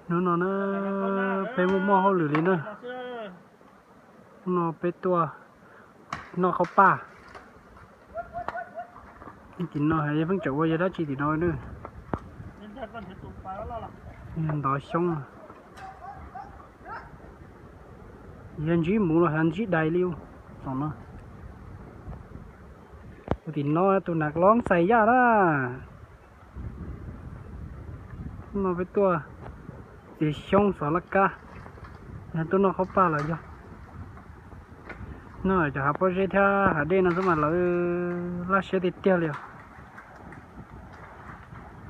Hnub no na, peb muaj muaj hauj lwm li na. Hnub no peb tuaj noj qhaub paj. Tim no yog pheej tseem ua yog dab tsi tim no na. Ntov xyoob. Yog ntsib muv los yog ntsib dais li. Tom no, tus tim no tus nav loj xais yaj na. No peb tuaj txiav xyoob xov laj kab, yog tuaj noj qhaub paj los yog. No cov hav pob zeb thiab hav dej no xwb mas lawv laj siab tiag tiag li os.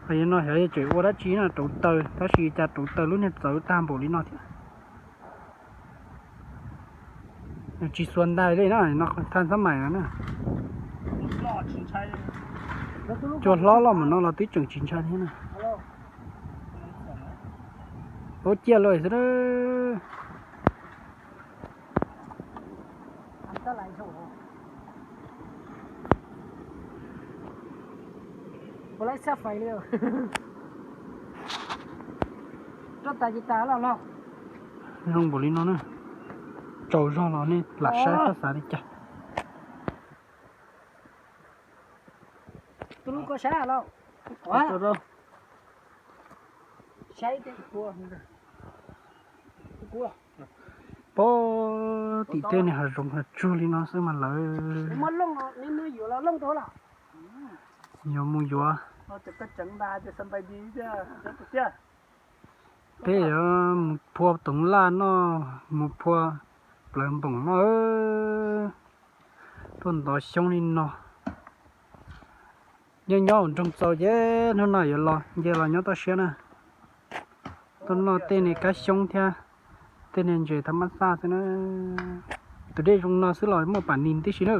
Hos yog no xyov tseem ua dab tsi na, rauv taws, tab sis cas rauv taws lub niag txawv tag npaum li no thiab. Tsis xuas ntais li na, no thaj xab mais no na. Cua hlob loj mas no los twb tseem tsis ntshai thiab na. Ua ciaj lawm xwb. Ua laib xab fais li. Roj tas tsis tas los los. Zoo npaum li no na. Tsaus zog los nej lam saib txhob xav li cas. Tus lub koj saib los. Saib. Pab tim tej niag hav zoov hav tsuag li no xwb mas lawv yuav mus yuav. Peb yuav mus phua toov laj noj, mus phua plawv npoom noj, tuaj ntov xyoob li no. Nyob nyob nroog txaus ces hnub no yuav los nce los nyob toj siab na. Tuaj noj tej niag kab xyoob thiab tej niag ntses thab mab xaj xwb na. Tus dej zoo no xwb los muaj pam nis tib si na.